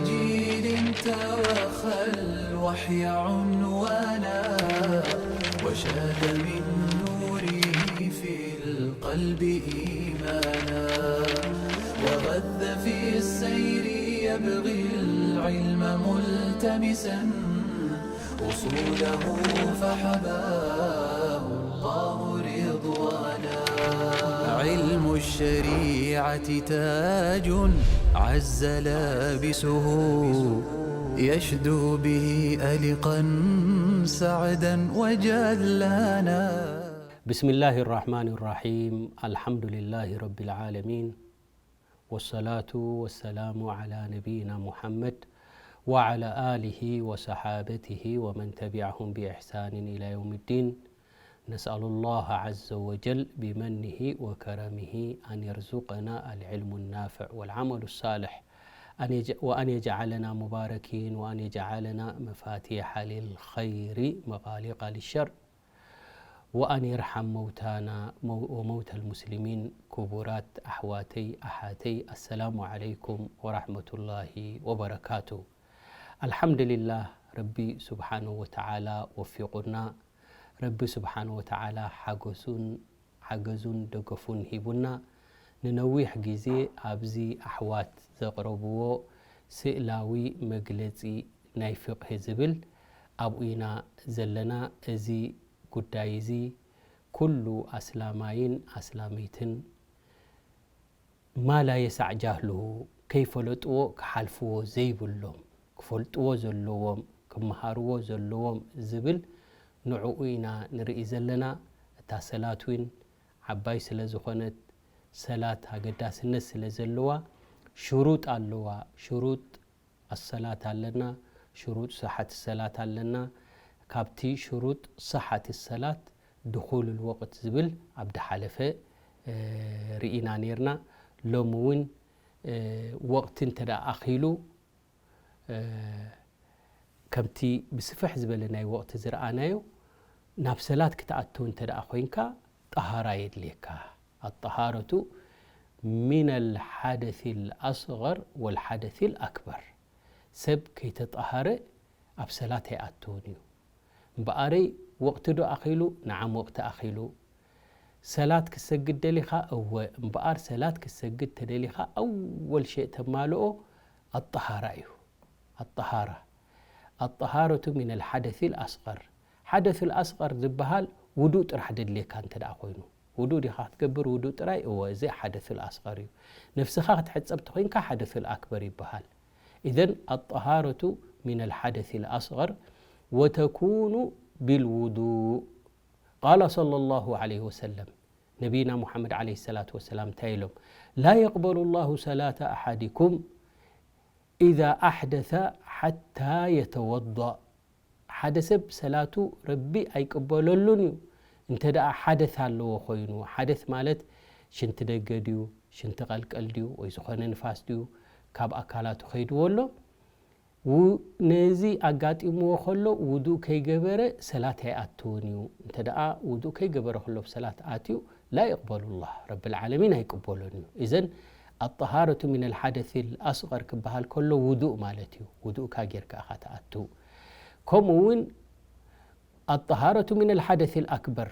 جيل توخى الوحي عنوانا، وشاد من نوره في القلب إيمانا، وغذ في السير يبغي العلم ملتمسا، أصوله فحباه الله رضوانا. علم الشريعة تاج عز لابسه، يشدو به ألقا سعدا وجلانا. بسم الله الرحمن الرحيم. الحمد لله رب العالمين. والصلاة والسلام على نبينا محمد وعلى آله وصحابته ومن تبعهم بإحسان إلى يوم الدين. نسأل الله عز وجل بمنه وكرمه أن يرزقنا العلم النافع والعمل الصالح، أن يج-، وأن يجعلنا مباركين، وأن يجعلنا مفاتيح للخير مغاليق للشر، وأن يرحم موتانا مو-، وموتى المسلمين. ክቡራት ኣሕዋተይ ኣሓተይ፣ ኣሰላሙ ዓለይኩም ወራሕመቱላሂ ወበረካቱ። ኣልሓምዱሊላህ፣ ረቢ ስብሓነሁ ወተዓላ ወፊቑና። ረቢ ስብሓነሁ ወተዓላ ሓገዙን ሓገዙን ደገፉን ሂቡና። ንነዊሕ ግዜ ኣብዚ ኣሕዋት ዘቕረብዎ ስእላዊ መግለጺ ናይ ፍቕሂ ዝብል ኣብኡ ኢና ዘለና። እዚ ጉዳይ እዚ ኩሉ ኣስላማይን ኣስላመይትን ማ ላ የሳዕ ጃህሉሁ፣ ከይፈለጥዎ ክሓልፍዎ ዘይብሎም፣ ክፈልጥዎ ዘለዎም፣ ክመሃርዎ ዘለዎም ዝብል ንዕኡ ኢና ንርኢ ዘለና። እታ ሰላት እውን ዓባይ ስለ ዝኾነት፣ ሰላት ኣገዳስነት ስለ ዘለዋ፣ ሽሩጥ ኣለዋ። ሽሩጥ ኣሰላት ኣለና፣ ሽሩጥ ሰሓት ሰላት ኣለና። ካብቲ ሽሩጥ ሰሓት ሰላት ድኹል ወቅት ዝብል ኣብ ድሓለፈ፣ እ፣ ርኢና ነይርና። ሎሚ እውን፣ እ፣ ወቅቲ እንተ ደኣ ኣኺሉ፣ እ፣ ከምቲ ብስፍሕ ዝበለ ናይ ወቅቲ ዝረኣናዮ፣ ናብ ሰላት ክትኣቱ እንተ ደኣ ኮይንካ፣ ጠሃራ የድልየካ። ኣጠሃረቱ ሚነል ሓደሲል ኣስገር ወል ሓደሲል ኣክበር። ሰብ ከይተጠሃረ ኣብ ሰላት ኣይኣትውን እዩ። እምበኣረይ፣ ወቕቲ ዶ ኣኺሉ? ነዓም፣ ወቕቲ ኣኺሉ። ሰላት ክትሰግድ ደሊኻ? እወ። እምበኣር፣ ሰላት ክትሰግድ ተደሊኻ፣ ኣወል ሸእ ተማልኦ ኣጠሃራ እዩ። ኣጠሃራ። ኣጠሃረቱ ሚነል ሓደሲል ኣስገር። ሓደሱል ኣስገር ዝበሃል ውዱእ ጥራሕ ደድልየካ እንተ ደኣ ኮይኑ። ውዱእ ዲኻ ክትገብር፣ ውዱእ ጥራይ? እወ፣ እዚ ሓደሱል ኣስገር እዩ። ነፍስኻ ክትሕጸብ ተኾይንካ ሓደሱል ኣክበር ይበሃል። ኢዘን ኣጠሃረቱ ሚነል ሓደሲል ኣስገር ወተኩኑ ቢልውዱእ። ቃለ ሰለላሁ ዐለይሂ ወሰለም፣ ነቢይና ሙሓመድ ዐለይሂ ሰላቱ ወሰላም እንታይ ኢሎም? ላ የቅበሉ ላሁ ሰላተ ኣሓዲኩም ኢዛ ኣሕደሰ ሓታ የተወደእ። ሓደ ሰብ ሰላቱ ረቢ ኣይቅበለሉን እዩ፣ እንተ ደኣ ሓደስ ኣለዎ ኮይኑ። ሓደስ ማለት ሽንቲ ደገ ድዩ፣ ሽንቲ ቀልቀል ድዩ፣ ወይ ዝኾነ ንፋስ ድዩ ካብ ኣካላቱ ከይድዎ ኣሎ። ው-፣ ነዚ ኣጋጢምዎ ከሎ ውዱእ ከይገበረ ሰላት ኣይኣትውን እዩ። እንተ ደኣ ውዱእ ከይገበረ ከሎ ኣብ ሰላት ኣትዩ፣ ላ የቅበሉ ላህ፣ ረብል ዓለሚን ኣይቅበሎን እዩ። እዘን ኣጠሃረቱ ሚነል ሓደሲል ኣስገር ክበሃል ከሎ ውዱእ ማለት እዩ። ውዱእካ ጌርካ ኢኻ ትኣቱ። ከምኡ እውን ኣጠሃረቱ ሚነል ሓደሲል ኣክበር፣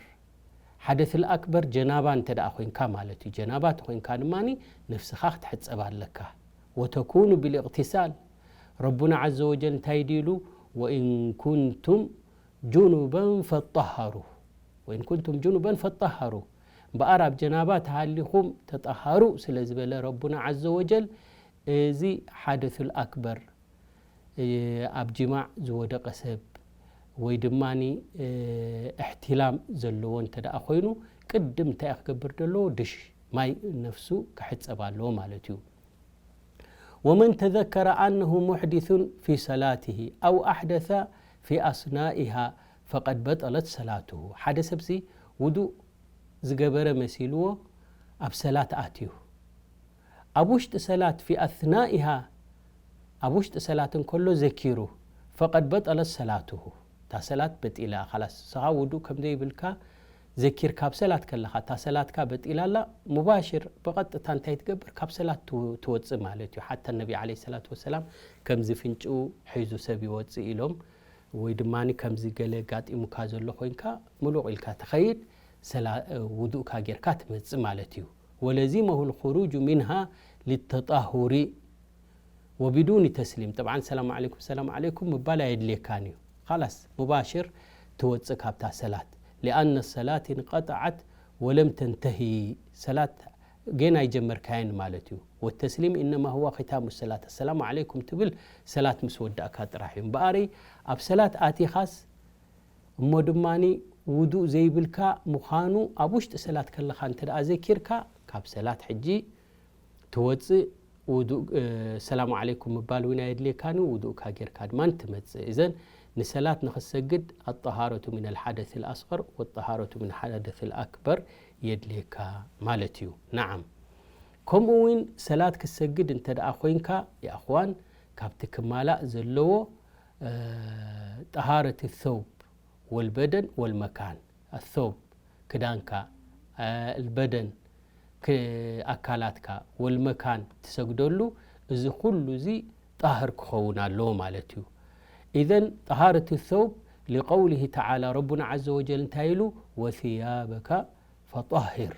ሓደሲል ኣክበር ጀናባ እንተ ደኣ ኮይንካ ማለት እዩ። ጀናባ ተኾይንካ ድማ ነፍስኻ ክትሕጸብ ኣለካ። ወተኩኑ ቢልእቅትሳል። ረቡና ዐዘ ወጀል እንታይ ድዩ ኢሉ? ወኢን ኩንቱም ጁኑበን ፈጠሃሩ። ወኢን ኩንቱም ጁኑበን ፈጠሃሩ። እምበኣር ኣብ ጀናባ ተሃሊኹም ተጠሃሩ ስለ ዝበለ ረቡና ዐዘ ወጀል፣ እዚ ሓደሱል ኣክበር፣ እ፣ ኣብ ጅማዕ ዝወደቐ ሰብ ወይ ድማ፣ እ፣ እሕትላም ዘለዎ እንተ ደኣ ኮይኑ፣ ቅድም እንታይ ክገብር ዘለዎ? ድሽ ማይ ነፍሱ ክሕጸብ ኣለዎ ማለት እዩ። ወመን ተዘከረ ኣነሁ ሙሕዲሱን ፊ ሰላቲሂ ኣው ኣሕደሰ ፊ ኣስናኢሃ ፈቀድ በጠለት ሰላቱሁ። ሓደ ሰብሲ ውዱእ ዝገበረ መሲልዎ ኣብ ሰላት ኣትዩ፣ ኣብ ውሽጢ ሰላት፣ ፊ ኣስናኢሃ፣ ኣብ ውሽጢ ሰላት እንከሎ ዘኪሩ፣ ፈቀድ በጠለት ሰላቱሁ። እታ ሰላት በጢላ፣ ኻላስ፣ ንስኻ ውዱእ ከም ዘይብልካ ዘኪርካ ኣብ ሰላት ከለኻ፣ እታ ሰላትካ በጢላ ኣላ፣ ሙባሽር ብቐጥታ እንታይ ትገብር? ካብ ሰላት ትው-፣ ትወጽእ ማለት እዩ። ሓታ ነቢ ዓለይሂ ሰላቱ ወሰላም ከምዚ ፍንጭኡ ሒዙ ሰብ ይወጽእ ኢሎም፣ ወይ ድማ ከምዚ ገለ ኣጋጢሙካ ዘሎ ኮይንካ፣ ምሉቕ ኢልካ ትኸይድ፣ ሰላ-፣ ውዱእካ ጌርካ ትመጽእ ማለት እዩ። ወለዚመሁ ልኹሩጁ ሚንሃ ሊተጣሁሪ ወቢዱኒ ተስሊም። ጠብዓን ሰላም ዓለይኩም፣ ሰላም ዓለይኩም ምባል ኣየድልየካን እዩ። ኻላስ፣ ሙባሽር ትወጽእ ካብታ ሰላት። ሊኣነ ሰላት እንቀጠዓት ወለም ተንተሂ፣ ሰላት ጌና ኣይጀመርካየን ማለት እዩ። ወተስሊም ኢነማ ሁዋ ኺታሙ ሰላት፣ ኣሰላሙ ዓለይኩም ትብል ሰላት ምስ ወዳእካ ጥራሕ እዩ። እምበኣረይ ኣብ ሰላት ኣቲኻስ እሞ ድማኒ ውዱእ ዘይብልካ ምዃኑ ኣብ ውሽጢ ሰላት ከለኻ እንተ ደኣ ዘኪርካ፣ ካብ ሰላት ሕጂ ትወጽእ፣ ውዱእ፣ እ፣ ሰላሙ ዓለይኩም ምባል እውን ኣየድልየካን እዩ፣ ውዱእካ ጌርካ ድማ ትመጽእ። እዘን ንሰላት ንኽትሰግድ ኣጠሃረቱ ሚን ኣልሓደስ ኣልኣስገር ወጠሃረቱ ሚን ሓደስ ኣልኣክበር የድልየካ ማለት እዩ። ነዓም። ከምኡ እውን ሰላት ክትሰግድ እንተ ደኣ ኮይንካ፣ የኣኽዋን፣ ካብቲ ክማላእ ዘለዎ፣ እ፣ ጠሃረት ሰውብ ወልበደን ወልመካን፣ ኣሰውብ ክዳንካ፣ እ፣ ልበደን ክ-፣ ኣካላትካ፣ ወልመካን ትሰግደሉ፣ እዚ ኩሉ እዚ ጣህር ክኸውን ኣለዎ ማለት እዩ። ኢዘን ጠሃረት ሰውብ ሊቀውሊሂ ተዓላ፣ ረቡና ዓዘ ወጀል እንታይ ኢሉ? ወሲያበካ ፈጣሂር፣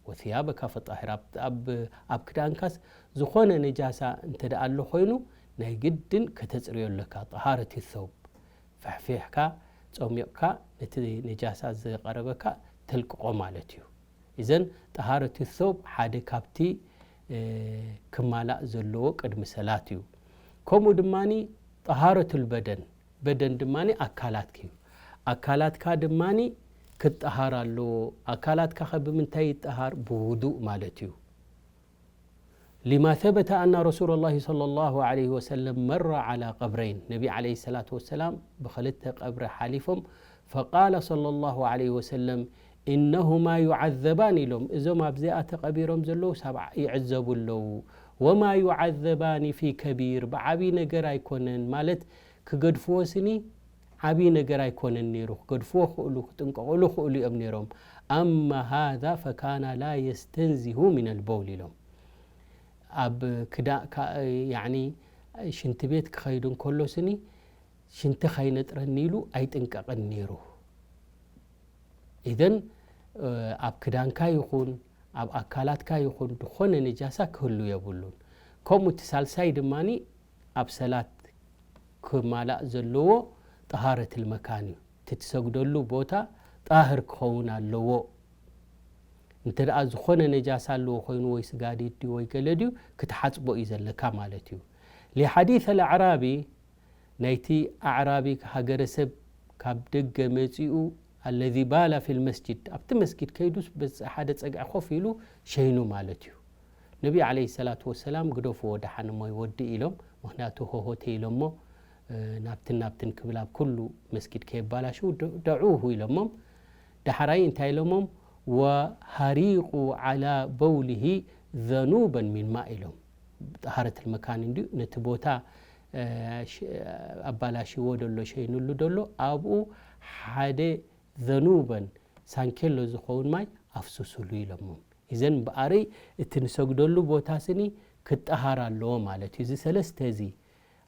ወሲያበካ ፈጣሂር። ኣብ፣ ኣብ፣ ኣብ ክዳንካስ ዝኾነ ነጃሳ እንተ ደኣ ኣሎ ኮይኑ፣ ናይ ግድን ከተጽርዮ ኣለካ። ጠሃረት ሰውብ፣ ፈሕፊሕካ፣ ጸሚቕካ፣ ነቲ ነጃሳ ዝቐረበካ ተልቅቖ ማለት እዩ። ኢዘን ጠሃረት ሰውብ ሓደ ካብቲ፣ እ፣ ክማላእ ዘለዎ ቅድሚ ሰላት እዩ። ከምኡ ድማኒ ጠሃረቱል በደን፣ በደን ድማኒ ኣካላትካ እዩ። ኣካላትካ ድማኒ ክጠሃር ኣለዎ። ኣካላትካ ከ ብምንታይ ይጠሃር? ብውዱእ ማለት እዩ። ሊማ ሰበተ ኣና ረሱለላሂ ሰለላሁ ዐለይሂ ወሰለም መረ ዐላ ቀብረይን፣ ነቢ ዐለይሂ ሰላቱ ወሰላም ብኽልተ ቀብሪ ሓሊፎም፣ ፈቃለ ሰለላሁ ዐለይሂ ወሰለም፣ ኢነሁማ ዩዓዘባን ኢሎም፣ እዞም ኣብዚኣ ተቐቢሮም ዘለዉ ሳብ ይዕዘቡ ኣለዉ። ወማ ዩዓዘባኒ ፊ ከቢር፣ ብዓብዪ ነገር ኣይኮነን፣ ማለት ክገድፍዎ ስኒ ዓብዪ ነገር ኣይኮነን ነይሩ። ክገድፍዎ ክእሉ፣ ክጥንቀቕሉ ክእሉ እዮም ነይሮም። ኣማ ሃዛ ፈካና ላ የስተንዚሁ ሚነል በውል ኢሎም። ኣብ ክዳ-፣ ካ-፣ ያዕኒ ሽንቲ ቤት ክኸይድ እንከሎ ስኒ፣ ሽንቲ ከይነጥረኒ ኢሉ ኣይጥንቀቕን ነይሩ። ኢዘን፣ እ፣ ኣብ ክዳንካ ይኹን፣ ኣብ ኣካላትካ ይኹን፣ ዝኾነ ነጃሳ ክህሉ የብሉን። ከምኡ እቲ ሳልሳይ ድማኒ ኣብ ሰላት ክማላእ ዘለዎ ጠሃረትል መካን እዩ። እቲ ትሰግደሉ ቦታ ጣህር ክኸውን ኣለዎ። እንተ ደኣ ዝኾነ ነጃሳ ኣለዎ ኮይኑ ወይ ስጋዲድ ድዩ ወይ ገለ ድዩ ክትሓጽቦ እዩ ዘለካ ማለት እዩ። ሊሓዲስ ኣልኣዕራቢ፣ ናይቲ ኣዕራቢ ሃገረሰብ ካብ ደገ መጺኡ፣ ኣለዚ ባላ ፊል መስጂድ፣ ኣብቲ መስጊድ ከይዱስ በዚ ሓደ ጸግዒ ኮፍ ኢሉ ሸይኑ ማለት እዩ። ነቢ ዓለይሂ ሰላቱ ወሰላም ግደፍዎ ደሓን እሞ ይወድእ ኢሎም፣ ምኽንያቱ ሆሆተ ኢሎሞ፣ እ፣ ናብትን ናብትን ክብል ኣብ ኩሉ መስጊድ ከየባላሽው ደ-፣ ደዑሁ ኢሎሞም። ዳሕራይ እንታይ ኢሎሞም? ወሃሪቁ ዓላ በውሊሂ ዘኑበን ሚን ማእ ኢሎም። ጠሃረት መካን እንድዩ ነቲ ቦታ፣ እ፣ ሽ-፣ ኣባላሽዎ ደሎ፣ ሸይኑሉ ደሎ፣ ኣብኡ ሓደ ዘኑበን ሳንኬሎ ዝኸውን ማይ ኣፍስሱሉ ኢሎሞም። ኢዘን እምበኣረይ እቲ ንሰግደሉ ቦታ ስኒ ክጠሃር ኣለዎ ማለት እዩ። እዚ ሰለስተ እዚ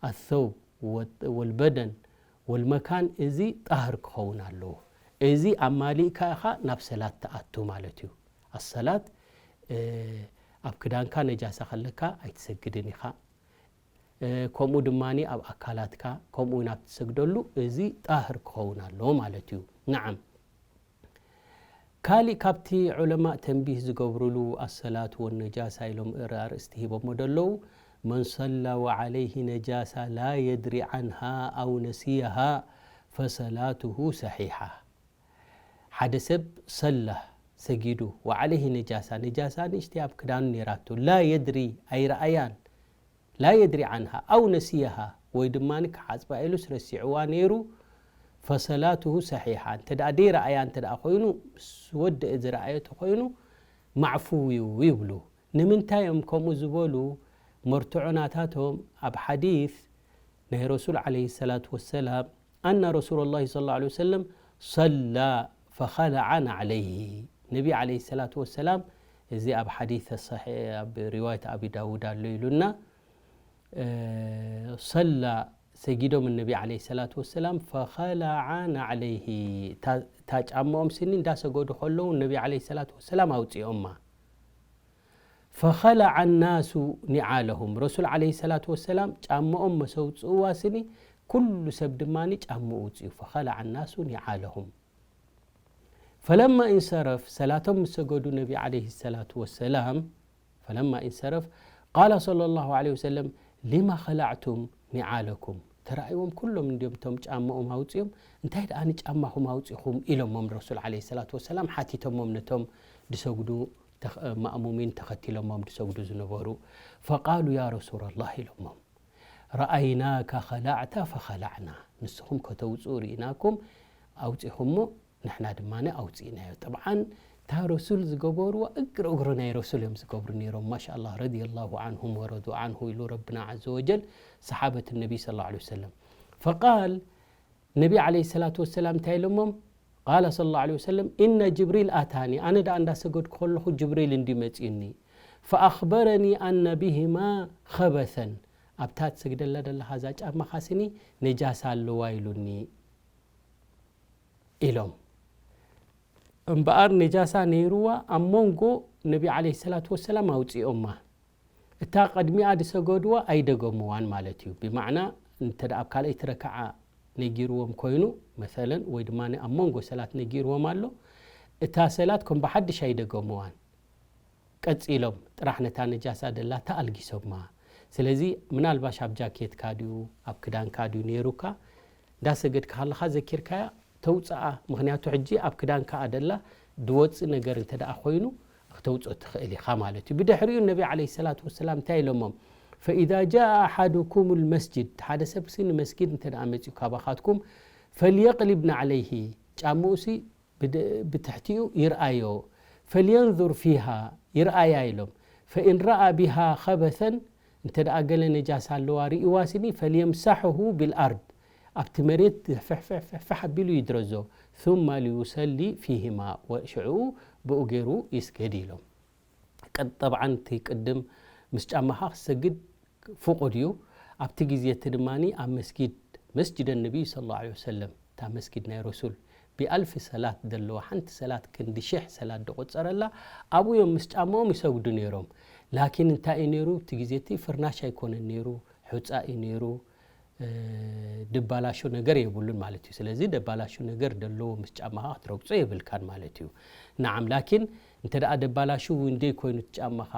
ኣሰውብ ወ-፣ ወልበደን ወልመካን እዚ ጣህር ክኸውን ኣለዎ። እዚ ኣማሊእካ ኢኻ ናብ ሰላት ትኣቱ ማለት እዩ። ኣሰላት፣ እ፣ ኣብ ክዳንካ ነጃሳ ከለካ ኣይትሰግድን ኢኻ። እ፣ ከምኡ ድማኒ ኣብ ኣካላትካ ከምኡ እውን ኣብ ትሰግደሉ እዚ ጣህር ክኸውን ኣለዎ ማለት እዩ። ነዓም። ካሊእ ካብቲ ዑለማእ ተንቢህ ዝገብሩሉ ኣሰላት ወነጃሳ ኢሎም እረ ኣርእስቲ ሂቦሞ ደለዉ፣ መን ሰላ ወዓለይሂ ነጃሳ ላ የድሪ ዓንሃ ኣው ነሲያሃ ፈሰላቱሁ ሰሒሓ። ሓደ ሰብ ሰላ ሰጊዱ፣ ወዓለይሂ ነጃሳ፣ ነጃሳ ንእሽተይ ኣብ ክዳኑ ነይራቶ፣ ላ የድሪ ኣይረኣያን፣ ላ የድሪ ዓንሃ ኣው ነሲያሃ ወይ ድማ ክሓጽባ ኢሉስ ረሲዕዋ ነይሩ፣ ፈሰላቱሁ ሰሒሓ። እንተ ደኣ ደይረኣያ እንተ ደኣ ኮይኑ፣ ምስ ወድአ ዝረኣዮ ተኾይኑ፣ ማዕፉው እዩ ይብሉ። ንምንታይ እዮም ከምኡ ዝበሉ? መርትዖ ናታቶም ኣብ ሓዲስ ናይ ረሱል ዓለይሂ ሰላቱ ወሰላም፣ ኣና ረሱለላሂ ሰለላሁ ዐለይሂ ወሰለም ሰላ فخلع نعليه. ነቢ عليه الصلاة والسلام፣ እዚ ኣብ ሓዲስ ሰሒሕ ኣብ ሪዋየት ኣቢ ዳውድ ኣሎ ኢሉና። እ፣ ሰላ ሰጊዶም ነቢ عليه الصلاة والسلام، فخلع نعليه። እታ፣ እታ ጫማኦም ስኒ እንዳሰገዱ ከለዉ ነቢ عليه الصلاة والسلام ኣውፂኦማ። فخلع الناس نعالهم። ረሱል عليه الصلاة والسلام ጫማኦም መሰውፅእዋ ስኒ ኩሉ ሰብ ድማ ጫምኡ ውፅኡ። فخلع الناس نعالهم. فلما انصرف، ሰላቶም ምስ ሰገዱ ነቢ عليه الصلاة والسلام، فلما انصرف قال صلى الله عليه وسلم لم خلعتم نعالكم؟ ተራእይዎም ኩሎም እንዲዮም እቶም ጫማኦም ኣውፅኦም፣ እንታይ ደኣ ንጫማኹም ኣውፂኹም ኢሎሞም ረሱል عليه الصلاة والسلام ሓቲቶሞም ነቶም ድሰግዱ ተኸ-፣ ማእሙሚን ተኸቲሎሞም ድሰግዱ ዝነበሩ። فقالوا يا رسول الله ኢሎሞም رأيناك خلعت فخلعنا። ንስኹም ከተውፅኡ ርኢናኩም ኣውፂኹሞ ንሕና ድማ ኣውፂእናዮ። ጠብዓን እታ ረሱል ዝገበርዋ እግሪ እግሪ ናይ ረሱል እዮም ዝገብሩ ነይሮም። ማሻ ኣላህ ረዲየላሁ ዓንሁም ወረዱ ዓንሁ ኢሉ ረብና ዓዘ ወጀል ሰሓበት ነቢ ሰለላሁ ዐለይሂ ወሰለም። ፈቃል ነቢ ዓለይሂ ሰላቱ ወሰላም እንታይ ኢሎሞም? ቃለ ሰለላሁ ዐለይሂ ወሰለም፣ ኢነ ጅብሪል ኣታኒ፣ ኣነ ደኣ እንዳሰገድኩ ከለኹ ጅብሪል እንዲ መፂኡኒ፣ ፈኣኽበረኒ ኣነ ቢሂማ ኸበሰን፣ ኣብታ ትሰግደላ ዘለኻ እዛ ጫማኻ ስኒ ነጃሳ ኣለዋ ኢሉኒ ኢሎም። እምበኣር ነጃሳ ነይርዋ ኣብ መንጎ ነቢ ዓለይሂ ሰላቱ ወሰላም ኣውፂኦማ። እታ ቅድሚኣ ዝሰገድዋ ኣይደገምዋን ማለት እዩ። ብማዕና እንተ ደኣ ኣብ ካልኣይቲ ረክዓ ነጊርዎም ኮይኑ መሰለን፣ ወይ ድማ ኣብ መንጎ ሰላት ነጊርዎም ኣሎ፣ እታ ሰላት ከም ብሓድሽ ኣይደገምዋን። ቀጺሎም ጥራሕ ነታ ነጃሳ ደላታ ኣልጊሶማ። ስለዚ ምናልባሽ ኣብ ጃኬትካ ድዩ ኣብ ክዳንካ ድዩ ነይሩካ፣ እንዳሰገድካ ከለኻ ዘኪርካያ ተውፅኣ። ምኽንያቱ ሕጂ ኣብ ክዳንካ ደላ ድወፅእ ነገር እንተ ደኣ ኮይኑ ክተውፅኦ ትኽእል ኢኻ ማለት እዩ። ብድሕሪኡ ነቢ ዓለይሂ ሰላቱ ወሰላም እንታይ ኢሎሞም? ፈኢዛ ጃአ ኣሓዱኩም ልመስጅድ፣ ሓደ ሰብሲ ንመስጊድ እንተ ደኣ መፅኡ ካባኻትኩም፣ ፈልየቅሊብ ናዕለይሂ፣ ጫምኡሲ ብድ-፣ ብትሕቲኡ ይርኣዮ፣ ፈልየንዙር ፊሃ፣ ይርኣያ ኢሎም። ፈኢን ረኣ ቢሃ ኸበሰን፣ እንተ ደኣ ገለ ነጃሳ ኣለዋ ርኢዋ ስኒ፣ ፈልየምሳሕሁ ቢልኣርድ፣ ኣብቲ መሬት ፍሕፍሕፍሕፍሕ ኣቢሉ ይድረዞ፣ ثم ሊዩሰሊ ፊሂማ፣ ወ-፣ ሽዑ ብኡ ገይሩ ይስገድ ኢሎም። ቀ-፣ ጠብዓን እቲ ቅድም ምስ ጫማኻ ክሰግድ ፍቑድ እዩ። ኣብቲ ግዜ እቲ ድማ ኣብ መስጊድ፣ መስጅደ ነቢይ ሰለላሁ ዐለይሂ ወሰለም፣ እታ መስጊድ ናይ ረሱል ብኣልፊ ሰላት ዘለዋ፣ ሓንቲ ሰላት ክንዲ ሽሕ ሰላት ዝቖጸረላ፣ ኣብኡ እዮም ምስ ጫማኦም ይሰግዱ ነይሮም። ላኪን እንታይ እዩ ነይሩ? እቲ ግዜ እቲ ፍርናሽ ኣይኮነን ነይሩ፣ ሑጻ እዩ ነይሩ። እ፣ ድባላሾ ነገር የብሉን ማለት እዩ። ስለዚ ደባላሾ ነገር ደለዎ ምስ ጫማኻ ክትረግጾ የብልካን ማለት እዩ። ነዓም፣ ላኪን እንተ ደኣ ደባላሾ እውን ደይ ኮይኑ እቲ ጫማኻ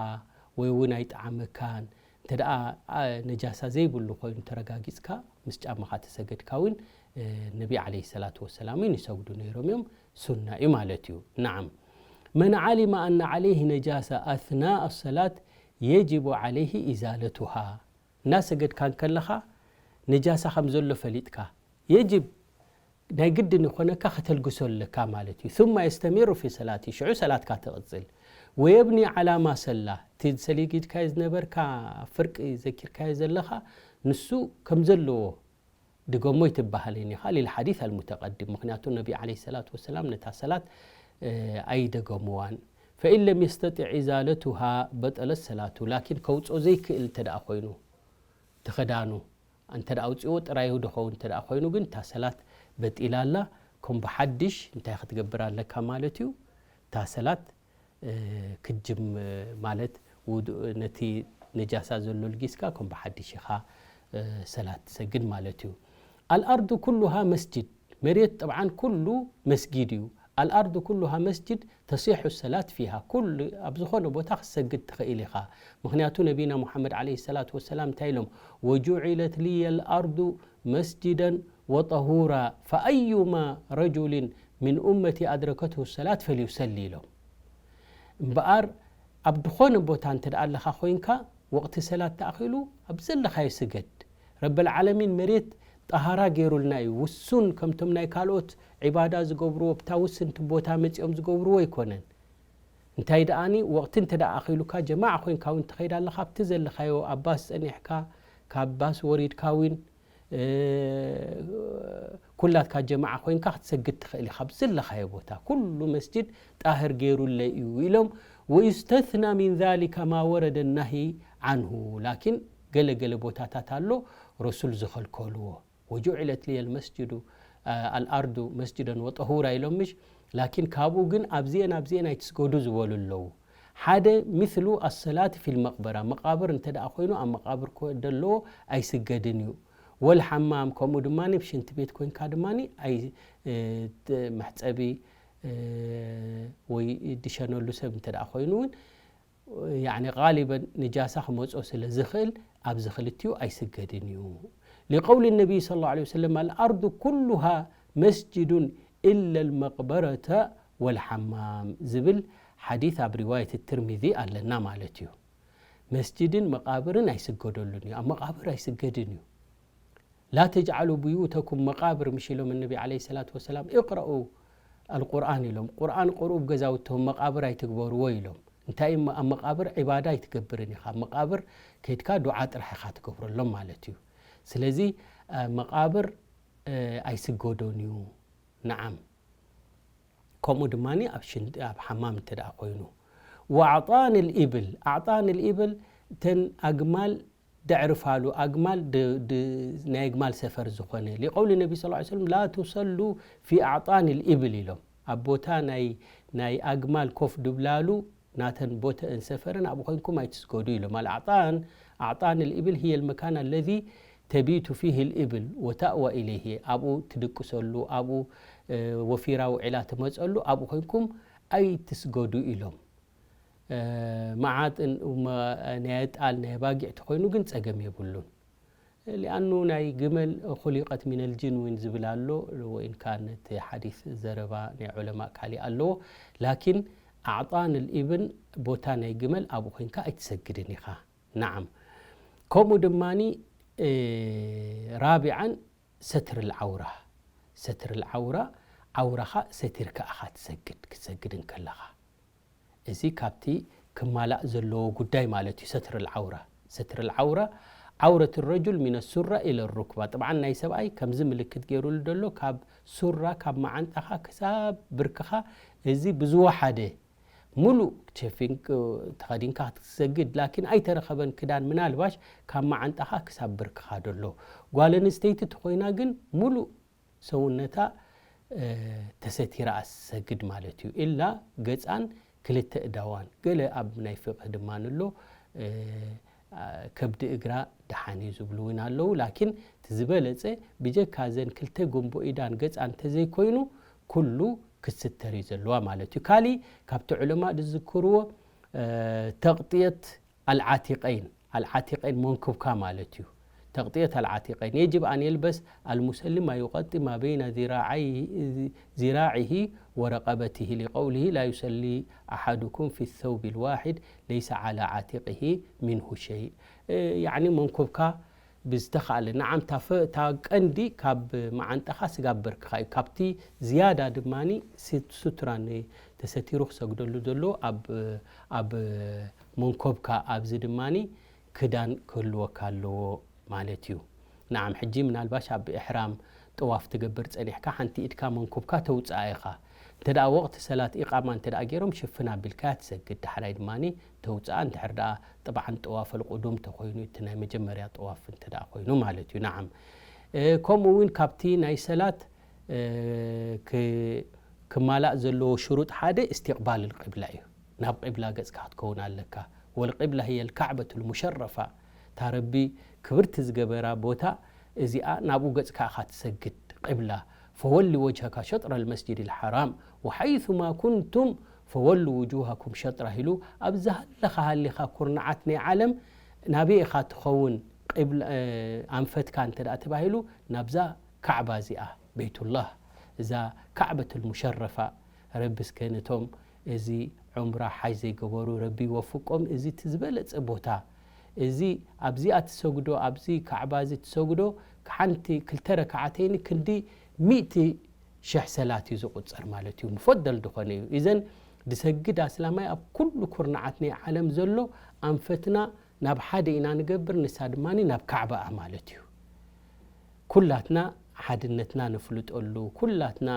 ወይ እውን ኣይጠዓመካን፣ እንተ ደኣ፣ አ፣ ነጃሳ ዘይብሉ ኮይኑ ተረጋጊጽካ ምስ ጫማኻ ተሰገድካ እውን፣ እ፣ ነቢ ዓለይሂ ሰላቱ ወሰላም እውን ይሰግዱ ነይሮም እዮም። ሱና እዩ ማለት እዩ። ነዓም። መን ዓሊመ ኣነ ዓለይሂ ነጃሳ ኣስናእ ሰላት የጅቡ ዓለይሂ ኢዛለቱሃ። እናሰገድካ እንከለኻ ነጃሳ ከም ዘሎ ፈሊጥካ፣ የጅብ ናይ ግድን ይኾነካ ከተልግሶ ኣለካ ማለት እዩ። ثم የስተሚሩ ፊ ሰላቲ፣ ሽዑ ሰላትካ ትቕጽል። ወየብኒ ዓላ ማ ሰላ፣ እቲ ሰጊድካዮ ዝነበርካ ፍርቂ ዘኪርካዮ ዘለኻ ንሱ ከም ዘለዎ ድገሞ ይትበሃልን ኢኻ፣ ሊልሓዲስ ኣልሙተቐድም። ምኽንያቱ ነቢ ዓለይሂ ሰላቱ ወሰላም ነታ ሰላት፣ እ፣ ኣይደገምዋን። ፈኢን ለም የስተጢዕ ኢዛለቱሃ በጠለት ሰላቱ። ላኪን ከውፅኦ ዘይክእል እንተ ደኣ ኮይኑ፣ እቲ ኽዳኑ እንተ ደኣ ኣውፅዎ ጥራይ ድኸውን እንተ ደኣ ኮይኑ ግን እታ ሰላት በጢላ ኣላ። ከም ብሓድሽ እንታይ ክትገብር ኣለካ ማለት እዩ? እታ ሰላት፣ እ፣ ክትጅም-፣ ማለት ውዱእ ነቲ ነጃሳ ዘሎ ልጊስካ ከም ብሓድሽ ኢኻ፣ እ፣ ሰላት ትሰግድ ማለት እዩ። ኣልኣርዱ ኩሉሃ መስጅድ፣ መሬት ጠብዓን ኩሉ መስጊድ እዩ። ኣልኣርዱ ኩሉሃ መስጅድ ተሲሑ ሰላት ፊሃ፣ ኩሉ ኣብ ዝኾነ ቦታ ክትሰግድ ትኽእል ኢኻ። ምኽንያቱ ነቢና ሙሓመድ ዓለይሂ ሰላቱ ወሰላም እንታይ ኢሎም? ወጁዒለት ሊየ ልኣርዱ መስጅደን ወጠሁራ፣ ፈኣዩማ ረጁሊን ምን ኡመቲ ኣድረከትሁ ሰላት ፈልዩሰሊ ኢሎም። እምበኣር ኣብ ዝኾነ ቦታ እንተ ደኣ ኣለኻ ኮይንካ፣ ወቕቲ ሰላት ተኣኺሉ ኣብ ዘለኻዮ ስገድ። ረበል ዓለሚን መሬት ጠሃራ ገይሩልና እዩ። ውሱን ከምቶም ናይ ካልኦት ዒባዳ ዝገብርዎ፣ ኣብታ ውስንቲ ቦታ መጺኦም ዝገብርዎ ኣይኮነን። እንታይ ደኣኒ፣ ወቕቲ እንተ ደኣ ኣኺሉካ፣ ጀማዓ ኮይንካ እውን ትኸይድ ኣለኻ፣ ኣብቲ ዘለኻዮ፣ ኣብ ባስ ጸኒሕካ፣ ካብ ባስ ወሪድካ እውን፣ እ፣ ኩላትካ ጀማዓ ኮይንካ ክትሰግድ ትኽእል ኢኻ። ኣብ ዘለኻዮ ቦታ ኩሉ መስጅድ ጣህር ገይሩለይ እዩ ኢሎም። ويستثنى من ذلك ما ورد النهي عنه، ላኪን ገለ ገለ ቦታታት ኣሎ ረሱል ዝኸልከልዎ። وجعلت لي المسجد الأرض مسجدا وطهورا ኢሎም ምሽ። ላኪን ካብኡ ግን ኣብዚአን ኣብዚአን ኣይትስገዱ ዝበሉ ኣለዉ። ሓደ مثل الصلاة في المقبرة፣ መቃብር እንተ ደኣ ኮይኑ ኣብ መቃብር ኮ- ደለዎ ኣይስገድን እዩ። والحمام ከምኡ ድማ ኣብ ሽንቲ ቤት ኮይንካ ድማ ኣይ እ፣ ት- መሕጸቢ እ፣ ወይ ድሸነሉ ሰብ እንተ ደኣ ኮይኑ እውን ያኒ ቃሊበን ንጃሳ ክመጾ ስለ ዝኽእል ኣብዚ ክልቲኡ ኣይስገድን እዩ። لقول النبي صلى الله عليه وسلم الأرض كلها مسجد إلا المقبرة والحمام ዝብል ሓዲት ኣብ ሪዋየት ትርሚዚ ኣለና ማለት እዩ። መስጅድን መቃብርን ኣይስገደሉን እዩ። ኣብ መቃብር ኣይስገድን እዩ። لا تجعلوا بيوتكم مقابر ምሽ ኢሎም ነቢ عليه الصلاة والسلام اقرأوا القرآن ኢሎም ቁርኣን ቅርኡ ኣብ ገዛውትኹም መቃብር ኣይትግበርዎ ኢሎም። እንታይ እሞ ኣብ መቃብር ዒባዳ ኣይትገብርን ኢኻ። ኣብ መቃብር ከይድካ ዱዓ ጥራሕ ኢኻ ትገብረሎም ማለት እዩ። ስለዚ እ፣ መቃብር እ፣ ኣይስገዶን እዩ። ነዓም ከምኡ ድማ ኣብ ሽንት ኣብ ሓማም እንተ ደኣ ኮይኑ وأعطان الإبل أعطان الإبل እተን ኣግማል ደዕርፋሉ ኣግማል ድ- ድ- ናይ ኣግማል ሰፈር ዝኾነ لقول النبي صلى الله عليه وسلم لا تصلوا في أعطان الإبل ኢሎም ኣብ ቦታ ናይ ናይ ኣግማል ኮፍ ድብላሉ ናተን ቦተአን ሰፈረን ኣብኡ ኮይንኩም ኣይትስገዱ ኢሎም الأعطان أعطان الإبل هي المكان الذي تبيت فيه الإبل وتأوى إليه ኣብኡ ትድቅሰሉ ኣብኡ እ፣ ወፊራ ውዒላ ትመፀሉ ኣብኡ ኮይንኩም ኣይትስገዱ ኢሎም። እ፣ መዓጥን እሞ ናይ ኣጣል ናይ ኣባጊዕ ተኮይኑ ግን ጸገም የብሉን። ሊኣኑ ናይ ግመል خلقت من الجن እውን ዝብል ኣሎ። ወይን ካን እቲ ሓዲስ ዘረባ ናይ ዑለማ ካሊእ ኣለዎ። ላኪን ኣዕጣን ልኢብን ቦታ ናይ ግመል ኣብኡ ኮይንካ ኣይትሰግድን ኢኻ። ነዓም። ከምኡ ድማኒ እ፣ ራቢዓን ሰትር ልዓውራ ሰትር ልዓውራ ዓውራኻ ሰቲርካ ኢኻ ትሰግድ ክትሰግድ እንከለኻ። እዚ ካብቲ ክማላእ ዘለዎ ጉዳይ ማለት እዩ። ሰትር ልዓውራ ሰትር ልዓውራ ዓውረት ረጁል ሚነ ሱራ ኢለ ሩክባ ጥብዓን ናይ ሰብኣይ ከምዚ ምልክት ገይሩሉ ዘሎ ካብ ሱራ ካብ መዓንጣኻ ክሳብ ብርክኻ እዚ ብዝወሓደ ሙሉእ ሸፊን ተኸዲንካ ክትሰግድ ላኪን ኣይተረኸበን ክዳን ምናልባሽ ካብ መዓንጣኻ ክሳብ ብርክኻ ደሎ ጓል ኣንስተይቲ ተኾይና ግን ሙሉእ ሰውነታ ተሰቲራ ኣሰግድ ማለት እዩ። ኢላ ገፃን ክልተ እዳዋን ገለ ኣብ ናይ ፍቅህ ድማ ንሎ ከብዲ እግራ ደሓን እዩ ዝብሉ እውን ኣለዉ። ላኪን እቲ ዝበለፀ ብጀካ ዘን ክልተ ጎንቦ ኢዳን ገፃን እንተዘይኮይኑ ኩሉ ክትስተር እዩ ዘለዋ ማለት እዩ። ካሊእ ካብቲ ዑለማ ዝዝክርዎ ተቕጥየት ኣልዓቲቀይን ኣልዓቲቀይን መንክብካ ማለት እዩ። ተቕጥየት ኣልዓቲቀይን የጅብ ኣን የልበስ ኣልሙሰሊ ማ ዩቀጢ ማ በይነ ዚራዓይሂ ዚራዒሂ ወረቀበቲሂ ሊቀውሊሂ ላ ዩሰሊ ኣሓዱኩም ፊ ሰውቢ ልዋሒድ ለይሰ ዓላ ዓቲቂሂ ሚንሁ ሸይ። ያዕኒ መንኩብካ ብዝተኻእለ ንዓም እታ ቀንዲ ካብ መዓንጣኻ ስጋብ በርክኻ እዩ። ካብቲ ዝያዳ ድማ ሱትራ ተሰቲሩ ክሰግደሉ ዘሎ ኣብ መንኮብካ ኣብዚ ድማ ክዳን ክህልወካ ኣለዎ ማለት እዩ። ንዓም ሕጂ ምናልባሽ ኣብ እሕራም ጠዋፍ ትገብር ጸኒሕካ ሓንቲ ኢድካ መንኩብካ ተውጽኣ ኢኻ። እንተ ደኣ ወቕቲ ሰላት ኢቓማ እንተ ደኣ ገይሮም ሽፍን ኣቢልካያ ትሰግድ። ዳሕራይ ድማ ተውጽኣ እንድሕር ደኣ ጥብዓን ጠዋፍ ኣልቁዱም ተኾይኑ እቲ ናይ መጀመርያ ጠዋፍ እንተ ደኣ ኮይኑ ማለት እዩ። ንዓም ከምኡ እውን ካብቲ ናይ ሰላት ክማላእ ዘለዎ ሽሩጥ ሓደ እስትቕባል ልቅብላ እዩ። ናብ ቂብላ ገጽካ ክትከውን ኣለካ። ወልቂብላ ህየ ልካዕበቱ ልሙሸረፋ እታ ረቢ ክብርቲ ዝገበራ ቦታ እዚኣ ናብኡ ገጽካ ኢኻ ትሰግድ። ቂብላ ፈወሊ ወጅሀካ ሸጥረ ልመስጅድ ልሓራም ወሓይثማ ኩንቱም ፈወሉ ውጁሃኩም ሸጥራ ኢሉ ኣብ ዝሃለኻ ሃሊኻ ኩርናዓት ናይ ዓለም ናበይ ኢኻ ትኸውን ኣንፈትካ እንተ ደኣ ተባሂሉ ናብዛ ካዕባ እዚኣ ቤይቱላህ እዛ ካዕበት ልሙሸረፋ ረቢ እስከ ነቶም እዚ ዑምራ ሓጅ ዘይገበሩ ረቢ ይወፍቆም። እዚ እቲ ዝበለጸ ቦታ እዚ ኣብዚኣ ትሰግዶ ኣብዚ ካዕባ እዚ ትሰግዶ ሓንቲ ክልተ ረክዓተይኒ ክንዲ ሚእቲ ሽሕ ሰላት እዩ ዝቁጸር ማለት እዩ። ሙፈደል ዝኾነ እዩ። ኢዘን ድሰግድ ኣስላማይ ኣብ ኩሉ ኩርናዓት ናይ ዓለም ዘሎ ኣንፈትና ናብ ሓደ ኢና ንገብር፣ ንሳ ድማ ናብ ካዕባኣ ማለት እዩ። ኩላትና ሓድነትና ነፍልጠሉ፣ ኩላትና፣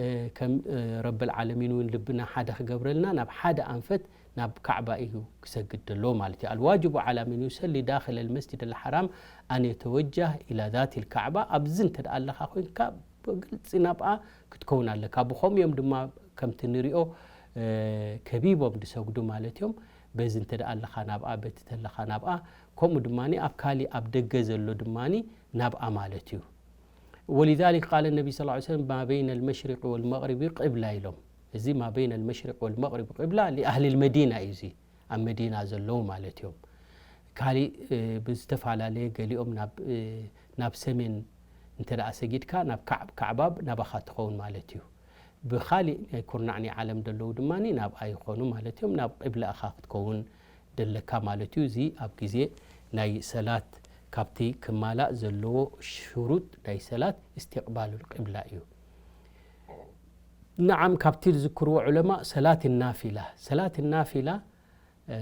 እ፣ ከም፣ እ፣ ረብል ዓለሚን እውን ልብና ሓደ ክገብረልና ናብ ሓደ ኣንፈት ናብ ካዕባ እዩ ክሰግድ ዘለዎ ማለት እዩ። ኣልዋጅቡ ዓላ መን ዩሰሊ ዳኺል ኣልመስጅድ ኣልሓራም ኣን የተወጃህ ኢላ ዛት ልካዕባ። ኣብዚ እንተ ደኣ ኣለኻ ኮይንካ ብግልጺ ናብኣ ክትከውን ኣለካ። ብኸምኡ እዮም ድማ ከምቲ ንሪኦ፣ እ፣ ከቢቦም ዝሰግዱ ማለት እዮም። በዚ እንተ ደኣ ኣለኻ ናብኣ፣ በቲ ተለኻ ናብኣ፣ ከምኡ ድማ ኣብ ካሊእ ኣብ ደገ ዘሎ ድማ ናብኣ ማለት እዩ። ወሊዛሊክ ቃለ ነቢ ስ ሰለም ማ በይነ ልመሽሪቅ ወልመቅሪቢ ቅብላ ኢሎም። እዚ ማ በይነ ልመሽሪቅ ወልመቅሪቢ ቅብላ ሊኣህሊ ልመዲና እዩ። እዚ ኣብ መዲና ዘለዉ ማለት እዮም። ካሊእ፣ እ፣ ብዝተፈላለየ ገሊኦም ናብ፣ እ፣ ናብ ሰሜን እንተ ደኣ ሰጊድካ ናብ ካዕ-፣ ካዕባ ናባኻ ትኸውን ማለት እዩ። ብኻሊእ ናይ ኩርናዕ ናይ ዓለም ዘለዉ ድማ ናብኣ ይኾኑ ማለት እዮም። ናብ ቅብላ ኢኻ ክትከውን ደለካ ማለት እዩ። እዚ ኣብ ግዜ ናይ ሰላት ካብቲ ክማላእ ዘለዎ ሽሩጥ ናይ ሰላት እስትቅባሉል ቅብላ እዩ። ነዓም፣ ካብቲ ዝዝክርዎ ዑለማ ሰላት ናፊላ፣ ሰላት ናፊላ፣ እ፣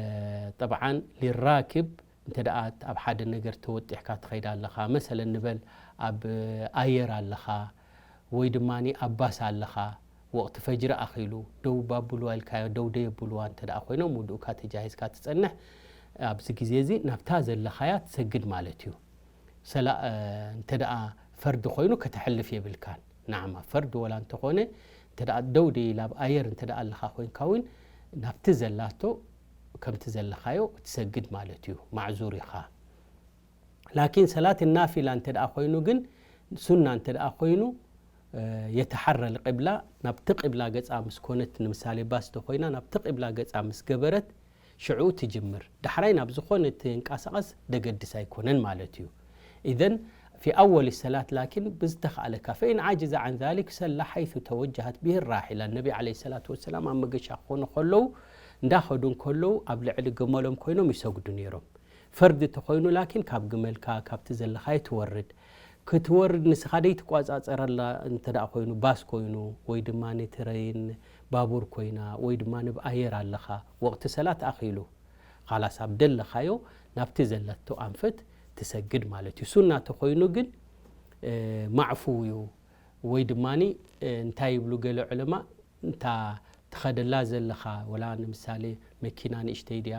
ጠብዓን ሊራክብ እንተ ደኣ ኣብ ሓደ ነገር ተወጢሕካ ትኸይድ ኣለኻ፣ መሰለን ንበል ኣብ ኣየር ኣለኻ ወይ ድማ ኣብ ባስ ኣለኻ፣ ወቕቲ ፈጅሪ ኣኺሉ ደው ባብልዋ ኢልካዮ፣ ደው ደየብልዋ እንተ ደኣ ኮይኖም ውዱእካ ተጃሂዝካ ትጸንሕ፣ ኣብዚ ግዜ እዚ ናብታ ዘለኻያ ትሰግድ ማለት እዩ። ሰላ-፣ እ፣ እንተ ደኣ ፈርዲ ኮይኑ ከተሕልፍ የብልካን። ነዓማ ፈርዲ ወላ እንተኾነ እንተ ደኣ ደው ደይላ ኣብ ኣየር እንተ ደኣ ኣለኻ ኮይንካ እውን ናብቲ ዘላቶ ከምቲ ዘለኻዮ ትሰግድ ማለት እዩ። ማዕዙር ኢኻ። ላኪን ሰላት ናፊላ እንተ ደኣ ኮይኑ ግን፣ ሱና እንተ ደኣ ኮይኑ፣ እ፣ የተሓረ ልቅብላ፣ ናብቲ ቅብላ ገጻ ምስ ኮነት፣ ንምሳሌ ባስ ተኾይና ናብቲ ቅብላ ገጻ ምስ ገበረት፣ ሽዑ ትጅምር። ዳሕራይ ናብ ዝኾነ ትንቀሳቐስ ደገድስ ኣይኮነን ማለት እዩ። ኢዘን ፊ ኣወል ሰላት ላኪን ብዝተኻእለካ፣ ፈኢን ዓጅዘ ዓን ዛሊክ ሰላ ሓይሱ ተወጀሃት ብሂ ራሒላ። ነቢ ዓለይሂ ሰላቱ ወሰላም ኣብ መገሻ ክኾኑ ከለዉ፣ እንዳኸዱ እንከለዉ ኣብ ልዕሊ ገመሎም ኮይኖም ይሰግዱ ነይሮም። ፈርዲ ተኾይኑ ላኪን ካብ ግመልካ፣ ካብቲ ዘለኻዮ ትወርድ። ክትወርድ ንስኻ ደይትቋጻጸረላ እንተ ደኣ ኮይኑ፣ ባስ ኮይኑ ወይ ድማ ትረይን ባቡር ኮይና ወይ ድማ ብ ኣየር ኣለኻ፣ ወቕቲ ሰላት ኣኺሉ፣ ኻላስ ኣብ ደለኻዮ ናብቲ ዘለቶ ኣንፈት ትሰግድ ማለት እዩ። ሱና ተኾይኑ ግን፣ እ፣ ማዕፉው እዩ። ወይ ድማ፣ እ፣ እንታይ ይብሉ ገለ ዑለማ፣ እንታ ትኸደላ ዘለኻ፣ ወላ ንምሳሌ መኪና ንእሽተይ ድያ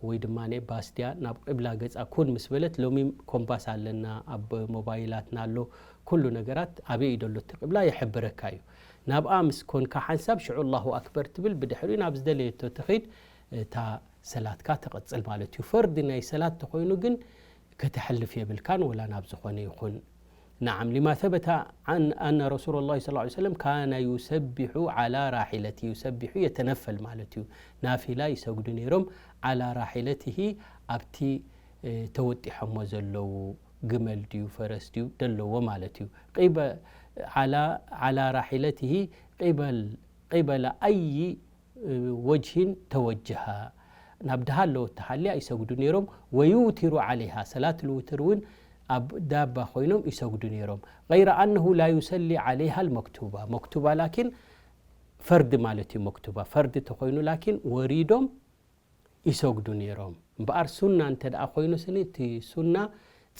ወይ ድማ ባስ ድያ፣ ናብ ቅብላ ገጻ ኩን ምስ በለት፣ ሎሚ ኮምባስ ኣለና፣ ኣብ ሞባይላትና ኣሎ፣ ኩሉ ነገራት ኣበይ እዩ ዘሎ እቲ ቅብላ ይሕብረካ እዩ። ናብኣ ምስ ኮንካ ሓንሳብ ሽዑ ኣላሁ ኣክበር ትብል፣ ብድሕሪኡ ናብ ዝደለየቶ ትኸይድ፣ እታ ሰላትካ ትቕጽል ማለት እዩ። ፈርዲ ናይ ሰላት ተኾይኑ ግን ከተሕልፍ የብልካን፣ ወላ ናብ ዝኾነ ይኹን። ነዓም፣ ሊማ ሰበተ ዓን ኣነ ረሱሉላሂ ሰለላሁ ዐለይሂ ወሰለም ካነ ዩሰቢሑ ዓላ ራሒለቲ፣ ዩሰቢሑ የተነፈል ማለት እዩ። ናፊላ ይሰግዱ ነይሮም፣ ዓላ ራሒለቲሂ፣ ኣብቲ፣ እ፣ ተወጢሖሞ ዘለዉ ግመል ድዩ ፈረስ ድዩ ደለዎ ማለት እዩ። ቂበ-፣ ዓላ፣ ዓላ ራሒለቲሂ ቂበል፣ ቂበለ ኣይ ወጅሂን ተወጀሃ፣ ናብ ድሃ ኣለወ ተሃልያ ይሰግዱ ነይሮም። ወዩውቲሩ ዓለይሃ፣ ሰላት ልውትር እውን ኣብ ዳባ ኮይኖም ይሰግዱ ነይሮም። ገይረ ኣነሁ ላ ዩሰሊ ዓለይሃ ልመክቱባ፣ መክቱባ ላኪን ፈርዲ ማለት እዩ። መክቱባ ፈርዲ ተኾይኑ ላኪን ወሪዶም ይሰግዱ ነይሮም። እምበኣር ሱና እንተ ደኣ ኮይኑ ስኒ፣ እቲ ሱና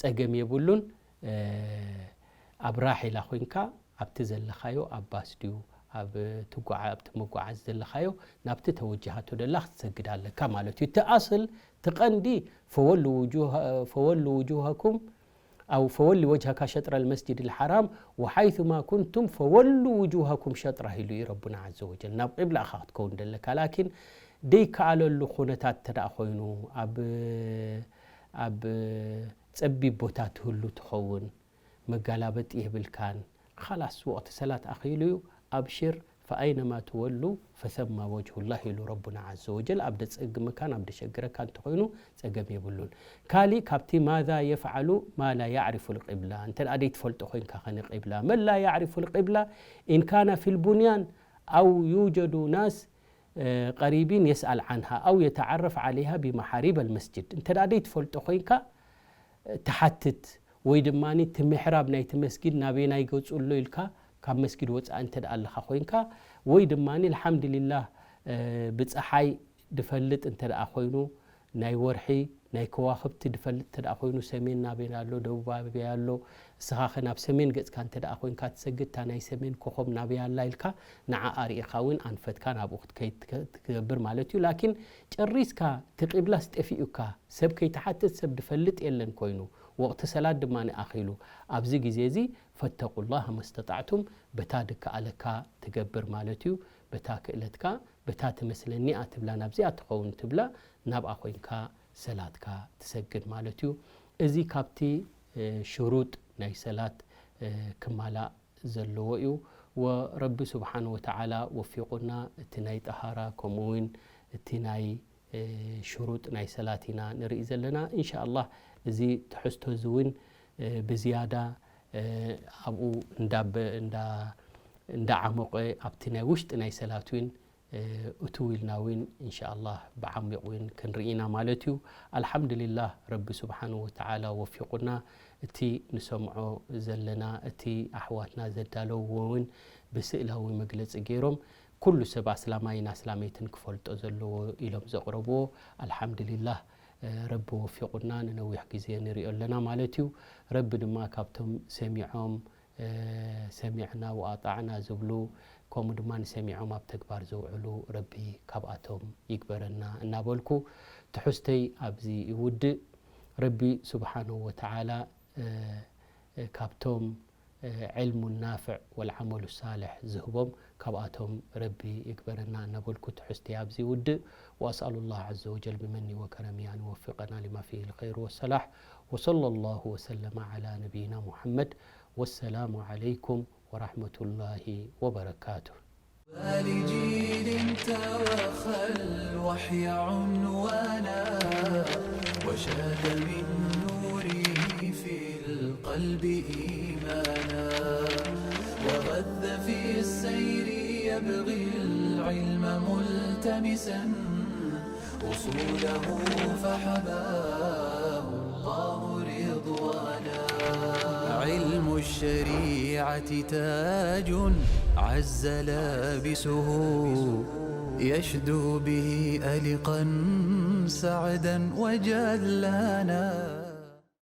ጸገም የብሉን። እ፣ ኣብ ራሒላ ኮይንካ ኣብቲ ዘለኻዮ፣ ኣብ ባስ ድዩ፣ ኣብ ትጓዓ-፣ ኣብቲ መጓዓዝ ዘለኻዮ፣ ናብቲ ተወጅሃቶ ደላ ክትሰግድ ኣለካ ማለት እዩ። እቲ ኣስል፣ እቲ ቀንዲ፣ ፈወሉ ውጁሃ-፣ ፈወሉ ውጁሃኩም ኣው ፈወሊ ወጅሃካ ሸጥረ ልመስጅድ ልሓራም ወሓይቱማ ኩንቱም ፈወሉ ውጁሃኩም ሸጥራ ኢሉ እዩ ረቡና ዓዘ ወጀል። ናብ ቂብላ ኢኻ ክትከውን ደለካ። ላኪን ደይከኣለሉ ኩነታት እንተ ደኣ ኮይኑ፣ ኣብ፣ ኣብ ጸቢብ ቦታ ትህሉ ትኸውን፣ መጋላበጢ የብልካን። ኻላስ ወቕቲ ሰላት ኣኺሉ እዩ፣ ኣብሽር፣ ፈኣይነማ ትወሉ ፈሰማ ወጅሁላህ ኢሉ ረቡና ዓዘ ወጀል። ኣብ ደጸግመካን ኣብ ደሸግረካ እንተኾይኑ ጸገም የብሉን። ካሊእ ካብቲ ማዛ የፍዓሉ ማ ላ ያዕሪፉ ልቂብላ፣ እንተ ደኣ ደይትፈልጦ ኮይንካ ኸነ ቂብላ፣ መን ላ ያዕሪፉ ልቂብላ ኢን ካነ ፊ ልቡንያን ኣው ዩጀዱ ናስ፣ እ፣ ቀሪቢን የስኣል ዓንሃ ኣው የተዓረፍ ዓለይሃ ቢመሓሪብ ኣልመስጅድ፣ እንተ ደኣ ደይትፈልጦ ኮይንካ ትሓትት፣ ወይ ድማ እቲ ምሕራብ ናይቲ መስጊድ ናበየናይ ገጹ ኣሎ ኢልካ ካብ መስጊድ ወጻኢ እንተ ደኣ ኣለኻ ኮይንካ፣ ወይ ድማ ኣልሓምዱሊላህ፣ እ፣ ብጸሓይ ድፈልጥ እንተ ደኣ ኮይኑ፣ ናይ ወርሒ ናይ ከዋኽብቲ ድፈልጥ እንተ ደኣ ኮይኑ፣ ሰሜን ናበይ ኣሎ፣ ደቡብ ኣበይ ኣሎ፣ እስኻ ኸ ናብ ሰሜን ገጽካ እንተ ደኣ ኮይንካ ትሰግድ፣ እታ ናይ ሰሜን ኮኾብ ናበይ ኣላ ኢልካ ንዓኣ ርኢኻ እውን ኣንፈትካ ናብኡ ክትከይድ ትከ-፣ ትገብር ማለት እዩ። ላኪን ጨሪስካ እቲ ቂብላስ ጠፊኡካ፣ ሰብ ከይትሓትት ሰብ ድፈልጥ የለን ኮይኑ፣ ወቕቲ ሰላት ድማ ኣኺሉ፣ ኣብዚ ግዜ እዚ ፈተቁላህ መስተጣዕቱም፣ በታ ድከኣለካ ትገብር ማለት እዩ። በታ ክእለትካ፣ በታ ትመስለኒ እያ ትብላ፣ ናብዚኣ ትኸውን ትብላ፣ ናብኣ ኮይንካ ሰላትካ ትሰግድ ማለት እዩ። እዚ ካብቲ፣ እ፣ ሽሩጥ ናይ ሰላት፣ እ፣ ክማላእ ዘለዎ እዩ። ወረቢ ስብሓነ ወተዓላ ወፊቑና፣ እቲ ናይ ጠሃራ ከምኡ እውን እቲ ናይ፣ እ፣ ሽሩጥ ናይ ሰላት ኢና ንርኢ ዘለና። ኢንሻ ኣላህ እዚ ትሕዝቶ እዚ እውን፣ እ፣ ብዝያዳ፣ እ፣ ኣብኡ እንዳበ-፣ እንዳ-፣ እንዳዓሞቐ ኣብቲ ናይ ውሽጢ ናይ ሰላት እውን፣ እ፣ እትው ኢልና እውን ኢንሻ ኣላህ ብዓሚቕ እውን ክንርኢ ኢና ማለት እዩ። ኣልሓምዱሊላህ ረቢ ስብሓነ ወተዓላ ወፊቑና፣ እቲ ንሰምዖ ዘለና፣ እቲ ኣሕዋትና ዘዳለውዎ እውን ብስእላዊ መግለጺ ገይሮም፣ ኩሉ ሰብ ኣስላማይን ኣስላመይትን ክፈልጦ ዘለዎ ኢሎም ዘቕረብዎ፣ ኣልሓምዱሊላህ፣ እ፣ ረቢ ወፊቑና ንነዊሕ ግዜ ንሪኦ ኣለና ማለት እዩ። ረቢ ድማ ካብቶም ሰሚዖም፣ እ፣ ሰሚዕና ወኣጣዕና ዝብሉ፣ ከምኡ ድማ ንሰሚዖም ኣብ ተግባር ዘውዕሉ ረቢ ካብኣቶም ይግበረና እናበልኩ፣ ትሕዝተይ ኣብዚ ይውድእ። ረቢ ስብሓነሁ ወተዓላ፣ እ፣ እ፣ ካብቶም፣ እ፣ ዕልሙ ናፍዕ ወልዓመሉ ሳልሕ ዝህቦም ካብኣቶም ረቢ ይግበረና እናበልኩ ትሕዝተይ ኣብዚ ይውድእ። وأسأل الله عز وجل بمنه وكرمه أن يوفقنا لما فيه الخير والصلاح. وصلى الله وسلم على نبينا محمد. والسلام عليكم ورحمة الله وبركاته. لجيل توخى الوحي عنوانا، وشاد من نوره في القلب إيمانا، وغذ في السير يبغي العلم ملتمسا، أصوله فحباه الله رضوانا. علم الشريعة تاج عز لابسه، يشدو به ألقا سعدا وجلانا.